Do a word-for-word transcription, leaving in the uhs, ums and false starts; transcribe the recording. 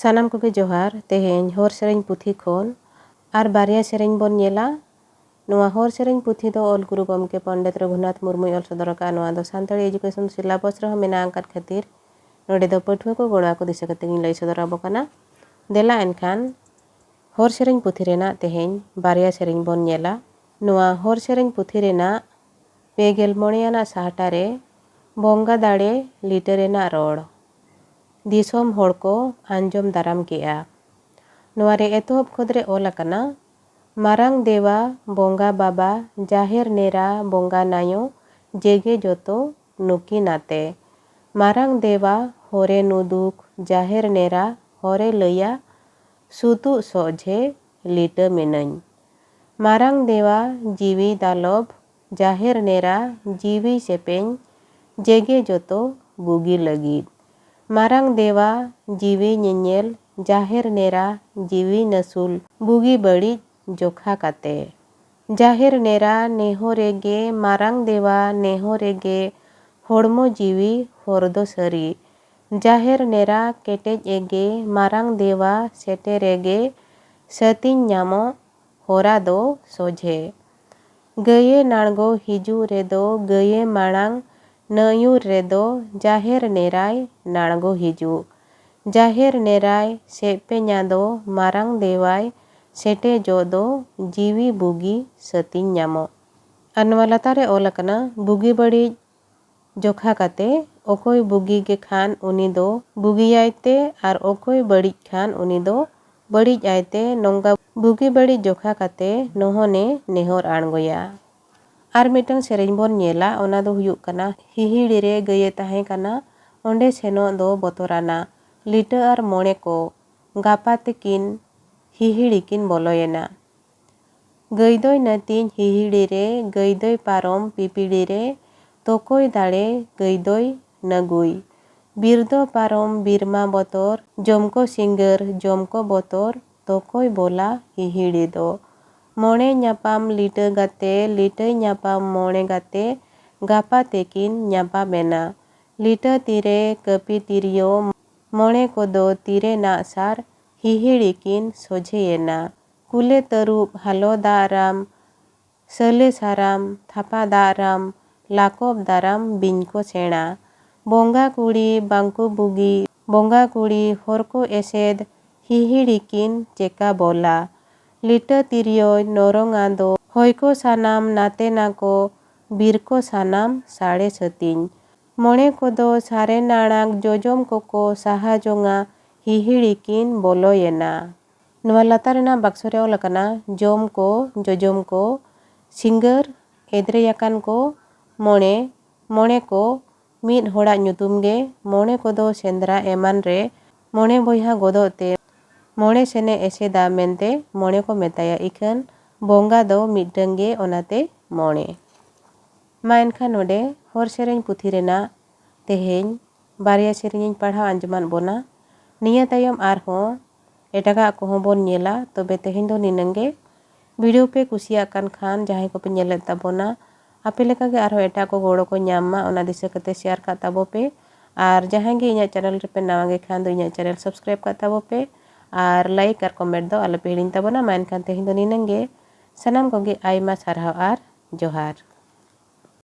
ᱥᱟᱱᱟᱢ ᱠᱚᱜᱮ ᱡᱚᱦᱟᱨ᱾ ᱛᱮᱦᱮᱧ ᱦᱚᱨ ᱥᱮᱨᱮᱧ ᱯᱩᱛᱷᱤ ᱠᱷᱚᱱ ᱟᱨ ᱵᱟᱨᱭᱟ ᱥᱮᱨᱮᱧ ᱵᱚᱱ ᱧᱮᱞᱟ᱾ ᱱᱚᱣᱟ ᱦᱚᱨ ᱥᱮᱨᱮᱧ ᱯᱩᱛᱷᱤ ᱫᱚ ᱚᱞ ᱜᱩᱨᱩ ᱜᱚᱢᱠᱮ ᱯᱚᱱᱰᱤᱛ ᱨᱚᱜᱷᱩᱱᱟᱛᱷ ᱢᱩᱨᱢᱩᱭ ᱚᱞ ᱥᱚᱫᱚᱨ ᱟᱠᱟᱫᱼᱟ᱾ ᱱᱚᱣᱟ ᱫᱚ ᱥᱟᱱᱛᱟᱲᱤ education syllabus ᱨᱮᱦᱚᱸ ᱢᱮᱱᱟᱜ ᱟᱠᱟᱫ ᱠᱷᱟᱹᱛᱤᱨ ᱱᱚᱰᱮ ᱫᱚ ᱯᱟᱹᱴᱷᱩᱣᱟᱹ ᱠᱚ ᱜᱚᱲᱚ ᱟᱠᱚ ᱫᱤᱥᱟᱹ ᱠᱟᱛᱮ ᱜᱤᱧ ᱞᱟᱹᱭ ᱥᱚᱫᱚᱨ ᱟᱵᱚ ᱠᱟᱱᱟ᱾ ᱫᱮᱞᱟ ᱮᱱᱠᱷᱟᱱ ᱦᱚᱨ ᱥᱮᱨᱮᱧ ᱯᱩᱛᱷᱤ ᱨᱮᱱᱟᱜ ᱛᱮᱦᱮᱧ ᱵᱟᱨᱭᱟ ᱥᱮᱨᱮᱧ ᱵᱚᱱ ᱧᱮᱞᱟ᱾ ᱱᱚᱣᱟ ᱦᱚᱨ ᱥᱮᱨᱮᱧ ᱯᱩᱛᱷᱤ ᱨᱮᱱᱟᱜ ᱯᱮ ᱜᱮᱞ ᱢᱚᱬᱮ ᱟᱱᱟᱜ ᱥᱟᱦᱴᱟ ᱨᱮ ᱵᱚᱸᱜᱟ ᱫᱟᱲᱮ ᱞᱤᱴᱟᱹ ᱨᱮᱱᱟᱜ ᱨᱚᱲ᱾ ᱫᱤᱥᱚᱢ ᱦᱚᱲ ᱠᱚ ᱟᱸᱡᱚᱢ ᱫᱟᱨᱟᱢ ᱠᱮᱜᱼᱟ᱾ ᱱᱚᱣᱟ ᱨᱮ ᱮᱛᱚᱦᱚᱵ ᱠᱷᱚᱸᱫᱽ ᱨᱮ ᱚᱞ ᱟᱠᱟᱱᱟ, ᱢᱟᱨᱟᱝ ᱫᱮᱣᱟ, ᱵᱚᱸᱜᱟ ᱵᱟᱵᱟ, ᱡᱟᱦᱮᱨ ᱱᱮᱨᱟ, ᱵᱚᱸᱜᱟ ᱱᱟᱭᱚ, ᱡᱮᱜᱮ ᱡᱚᱛᱚ ᱱᱩᱠᱤᱱ ᱟᱛᱮ᱾ ᱢᱟᱨᱟᱝ ᱫᱮᱣᱟ ᱦᱚᱨᱮ ᱱᱩᱫᱩᱠ, ᱡᱟᱦᱮᱨ ᱱᱮᱨᱟ ᱦᱚᱨᱮ ᱞᱟᱹᱭᱟ, ᱥᱩᱛᱩᱜ ᱥᱚᱡᱷᱮ ᱞᱤᱴᱟᱹ ᱢᱮᱱᱟᱹᱧ᱾ ᱢᱟᱨᱟᱝ ᱫᱮᱣᱟ ᱡᱤᱣᱤ ᱫᱟᱞᱚᱵ, ᱡᱟᱦᱮᱨ ᱱᱮᱨᱟ ᱡᱤᱣᱤ ᱥᱮᱯᱮᱧ, ᱡᱮᱜᱮ ᱡᱚᱛᱚ ᱵᱩᱜᱤ ᱞᱟᱹᱜᱤᱫ᱾ ᱢᱟᱨᱟᱝ ᱫᱮᱣᱟ ᱡᱤᱣᱤ ᱧᱮᱧᱮᱞ, ᱡᱟᱦᱮᱨ ᱱᱮᱨᱟ ᱡᱤᱣᱤ ᱱᱟᱹᱥᱩᱞ, ᱵᱩᱜᱤ ᱵᱟᱹᱲᱤᱡ ᱡᱚᱠᱷᱟ ᱠᱟᱛᱮ᱾ ᱡᱟᱦᱮᱨ ᱱᱮᱨᱟ ᱱᱮᱦᱚᱨᱮ ᱜᱮ, ᱢᱟᱨᱟᱝ ᱫᱮᱣᱟ ᱱᱮᱦᱚᱨᱮ ᱜᱮ, ᱦᱚᱲᱢᱚ ᱡᱤᱣᱤ ᱦᱚᱨ ᱫᱚ ᱥᱟᱹᱨᱤ᱾ ᱡᱟᱦᱮᱨ ᱱᱮᱨᱟ ᱠᱮᱴᱮᱡ ᱮᱜᱮ, ᱢᱟᱨᱟᱝ ᱫᱮᱣᱟ ᱥᱮᱴᱮᱨ ᱮᱜᱮ, ᱥᱟᱹᱛᱤᱧ ᱧᱟᱢᱚᱜ ᱦᱚᱨᱟ ᱫᱚ ᱥᱚᱡᱷᱮ᱾ ᱜᱟᱹᱭᱮ ᱱᱟᱬᱜᱚ ᱦᱤᱡᱩᱜ ᱨᱮᱫᱚ, ᱜᱟᱹᱭᱮ ᱢᱟᱲᱟᱝ ᱱᱟᱹᱭᱩᱨ ᱨᱮᱫᱚ, ᱡᱟᱦᱮᱨ ᱱᱮᱨᱟᱭ ᱱᱟᱬᱜᱚ ᱦᱤᱡᱩᱜ᱾ ᱡᱟᱦᱮᱨ ᱱᱮᱨᱟᱭ ᱥᱮᱯᱮᱧᱟ ᱫᱚ, ᱢᱟᱨᱟᱝ ᱫᱮᱣᱟᱭ ᱥᱮᱴᱮᱡᱚᱜ ᱫᱚ, ᱡᱤᱣᱤ ᱵᱩᱜᱤ ᱥᱟᱹᱛᱤᱧ ᱧᱟᱢᱚᱜ᱾ ᱟᱨ ᱱᱚᱣᱟ ᱞᱟᱛᱟᱨ ᱨᱮ ᱚᱞ ᱟᱠᱟᱱᱟ, ᱵᱩᱜᱤ ᱵᱟᱹᱲᱤᱡ ᱡᱚᱠᱷᱟ ᱠᱟᱛᱮ, ᱚᱠᱚᱭ ᱵᱩᱜᱤ ᱜᱮ ᱠᱷᱟᱱ ᱩᱱᱤ ᱫᱚ ᱵᱩᱜᱤᱭᱟᱭ ᱛᱮ, ᱟᱨ ᱚᱠᱚᱭ ᱵᱟᱹᱲᱤᱡ ᱠᱷᱟᱱ ᱩᱱᱤ ᱫᱚ ᱵᱟᱹᱲᱤᱡ ᱟᱭ ᱛᱮ᱾ ᱱᱚᱝᱠᱟ ᱵᱩᱜᱤ ᱵᱟᱹᱲᱤᱡ ᱡᱚᱠᱷᱟ ᱠᱟᱛᱮ ᱱᱚᱦᱚᱱᱮ ᱱᱮᱦᱚᱨ ᱟᱬᱜᱚᱭᱟ᱾ ᱟᱨ ᱢᱤᱫᱴᱟᱝ ᱥᱮᱨᱮᱧ ᱵᱚᱱ ᱧᱮᱞᱟ, ᱚᱱᱟ ᱫᱚ ᱦᱩᱭᱩᱜ ᱠᱟᱱᱟ, ᱦᱤᱦᱤᱲᱤ ᱨᱮ ᱜᱟᱹᱭᱮ ᱛᱟᱦᱮᱸ ᱠᱟᱱᱟ, ᱚᱸᱰᱮ ᱥᱮᱱᱚᱜ ᱫᱚ ᱵᱚᱛᱚᱨᱟᱱᱟ᱾ ᱞᱤᱴᱟᱹ ᱟᱨ ᱢᱚᱬᱮ ᱠᱚ ᱜᱟᱯᱟ ᱛᱮᱠᱤᱱ ᱦᱤᱦᱤᱲᱤ ᱠᱤᱱ ᱵᱚᱞᱚᱭᱮᱱᱟ᱾ ᱜᱟᱹᱭ ᱫᱚᱭ ᱱᱟᱹᱛᱤᱧ ᱦᱤᱦᱤᱲᱤ ᱨᱮ, ᱜᱟᱹᱭ ᱫᱚᱭ ᱯᱟᱨᱚᱢ ᱯᱤᱯᱤᱲᱤ ᱨᱮ, ᱛᱚᱠᱚᱭ ᱫᱟᱲᱮ ᱜᱟᱹᱭ ᱫᱚᱭ ᱱᱟᱹᱜᱩᱭ᱾ ᱵᱤᱨ ᱫᱚ ᱯᱟᱨᱚᱢ ᱵᱤᱨ ᱢᱟ ᱵᱚᱛᱚᱨ, ᱡᱚᱢ ᱠᱚ ᱥᱤᱸᱜᱟᱹᱨ ᱡᱚᱢ ᱠᱚ ᱵᱚᱛᱚᱨ, ᱛᱚᱠᱚᱭ ᱵᱚᱞᱟ ᱦᱤᱦᱤᱲᱤ ᱫᱚ᱾ ᱢᱚᱬᱮ ᱧᱟᱯᱟᱢ ᱞᱤᱴᱟᱹ ᱜᱟᱛᱮ, ᱞᱤᱴᱟᱹᱭ ᱧᱟᱯᱟᱢ ᱢᱚᱬᱮ ᱜᱟᱛᱮ, ᱜᱟᱯᱟ ᱛᱮᱠᱤᱱ ᱧᱟᱯᱟᱢᱮᱱᱟ᱾ ᱞᱤᱴᱟᱹ ᱛᱤᱨᱮ ᱠᱟᱹᱯᱤ ᱛᱤᱨᱭᱳ, ᱢᱚᱬᱮ ᱠᱚᱫᱚ ᱛᱤᱨᱮ ᱱᱟᱜ ᱥᱟᱨ ᱦᱤᱦᱤᱲᱤ ᱠᱤᱱ ᱥᱚᱡᱷᱮᱭᱮᱱᱟ᱾ ᱠᱩᱞᱮ ᱛᱟᱹᱨᱩᱵ ᱦᱟᱞᱚ ᱫᱟᱜ ᱨᱟᱢ, ᱥᱟᱹᱞᱮ ᱥᱟᱨᱟᱢ ᱛᱷᱟᱯᱟ ᱫᱟᱜ ᱨᱟᱢ, ᱞᱟᱠᱚᱵ ᱫᱟᱨᱟᱢ ᱵᱤᱧ ᱠᱚ ᱥᱮᱬᱟ᱾ ᱵᱚᱸᱜᱟ ᱠᱩᱲᱤ ᱵᱟᱝᱠᱚ ᱵᱩᱜᱤ, ᱵᱚᱸᱜᱟ ᱠᱩᱲᱤ ᱦᱚᱨ ᱠᱚ ᱮᱥᱮᱫ, ᱦᱤᱦᱤᱲᱤ ᱠᱤᱱ ᱪᱮᱠᱟ ᱵᱚᱞᱟ᱾ ᱞᱤᱴᱟᱹ ᱛᱤᱨᱭᱳ ᱱᱚᱨᱚᱝᱟ ᱫᱚ, ᱦᱚᱭ ᱠᱚ ᱥᱟᱱᱟᱢ ᱱᱟᱛᱮ ᱱᱟᱠᱚ, ᱵᱤᱨ ᱠᱚ ᱥᱟᱱᱟᱢ ᱥᱟᱲᱮ ᱥᱟᱹᱛᱤᱧ᱾ ᱢᱚᱬᱮ ᱠᱚᱫᱚ ᱥᱟᱨᱮ ᱱᱟᱲᱟᱜ ᱡᱚᱡᱚᱢ ᱠᱚᱠᱚ ᱥᱟᱦᱟ ᱡᱚᱝᱟ, ᱦᱤᱦᱤᱲᱤ ᱠᱤᱱ ᱵᱚᱞᱚᱭᱮᱱᱟ᱾ ᱱᱚᱣᱟ ᱞᱟᱛᱟᱨ ᱨᱮᱱᱟᱜ ᱵᱟᱠᱥᱚ ᱨᱮ ᱚᱞ ᱟᱠᱟᱱᱟ, ᱡᱚᱢ ᱠᱚ, ᱡᱚᱡᱚᱢ ᱠᱚ, ᱥᱤᱸᱜᱟᱹᱨ, ᱮᱫᱽᱨᱮᱭᱟᱠᱟᱱ ᱠᱚ, ᱢᱚᱬᱮ, ᱢᱚᱬᱮ ᱠᱚ, ᱢᱤᱫ ᱦᱚᱲᱟᱜ ᱧᱩᱛᱩᱢ ᱜᱮ, ᱢᱚᱬᱮ ᱠᱚᱫᱚ ᱥᱮᱸᱫᱽᱨᱟ ᱮᱢᱟᱱ ᱨᱮ ᱢᱚᱬᱮ ᱵᱚᱭᱦᱟ ᱜᱚᱫᱚᱜ ᱛᱮ ᱢᱚᱬᱮ ᱥᱮᱱᱮ ᱮᱥᱮᱫᱟ ᱢᱮᱱᱛᱮ ᱢᱚᱬᱮ ᱠᱚ ᱢᱮᱛᱟᱭᱟ, ᱤᱠᱷᱟᱹᱱ ᱵᱚᱸᱜᱟ ᱫᱚ ᱢᱤᱫᱴᱟᱹᱝ ᱜᱮ, ᱚᱱᱟᱛᱮ ᱢᱚᱬᱮ᱾ ᱢᱟ ᱮᱱᱠᱷᱟᱱ ᱱᱚᱰᱮ ᱦᱚᱨ ᱥᱮᱨᱮᱧ ᱯᱩᱛᱷᱤ ᱨᱮᱱᱟᱜ ᱛᱮᱦᱮᱧ ᱵᱟᱨᱭᱟ ᱥᱮᱨᱮᱧ ᱤᱧ ᱯᱟᱲᱦᱟᱣ ᱟᱸᱡᱚᱢᱟᱫ ᱵᱚᱱᱟ᱾ ᱱᱤᱭᱟᱹ ᱛᱟᱭᱚᱢ ᱟᱨᱦᱚᱸ ᱮᱴᱟᱜᱟᱜ ᱠᱚᱦᱚᱸ ᱵᱚᱱ ᱧᱮᱞᱟ᱾ ᱛᱚᱵᱮ ᱛᱮᱦᱮᱧ ᱫᱚ ᱱᱤᱱᱟᱹᱝ ᱜᱮ᱾ ᱵᱷᱤᱰᱤᱭᱳ ᱯᱮ ᱠᱩᱥᱤᱭᱟᱜ ᱠᱟᱱ ᱠᱷᱟᱱ, ᱡᱟᱦᱟᱸᱭ ᱠᱚᱯᱮ ᱧᱮᱞᱮᱫ ᱛᱟᱵᱚᱱᱟ, ᱟᱯᱮ ᱞᱮᱠᱟᱜᱮ ᱟᱨᱦᱚᱸ ᱮᱴᱟᱜ ᱠᱚ ᱜᱚᱲᱚ ᱠᱚ ᱧᱟᱢ ᱢᱟ, ᱚᱱᱟ ᱫᱤᱥᱟᱹ ᱠᱟᱛᱮ ᱥᱮᱭᱟᱨ ᱠᱟᱜ ᱛᱟᱵᱚ ᱯᱮ᱾ ᱟᱨ ᱡᱟᱦᱟᱸᱭ ᱜᱮ ᱤᱧᱟᱹᱜ ᱪᱮᱱᱮᱞ ᱨᱮᱯᱮ ᱱᱟᱣᱟ ᱜᱮ ᱠᱷᱟᱱ ᱫᱚ, ᱤᱧᱟᱹᱜ ᱪᱮᱱᱮᱞ ᱥᱟᱵᱥᱠᱨᱟᱭᱤᱵ ᱠᱟᱜ ᱛᱟᱵᱚ ᱯᱮ᱾ ᱟᱨ ᱞᱟᱭᱤᱠ ᱟᱨ ᱠᱚᱢᱮᱱᱴ ᱫᱚ ᱟᱞᱚᱯᱮ ᱦᱤᱲᱤᱧ ᱛᱟᱵᱚᱱᱟ᱾ ᱢᱟ ᱮᱱᱠᱷᱟᱱ ᱛᱮᱦᱮᱧ ᱫᱚ ᱱᱤᱱᱟᱹᱝ ᱜᱮ᱾ ᱥᱟᱱᱟᱢ ᱠᱚᱜᱮ ᱟᱭᱢᱟ ᱥᱟᱨᱦᱟᱣ ᱟᱨ ᱡᱚᱦᱟᱨ᱾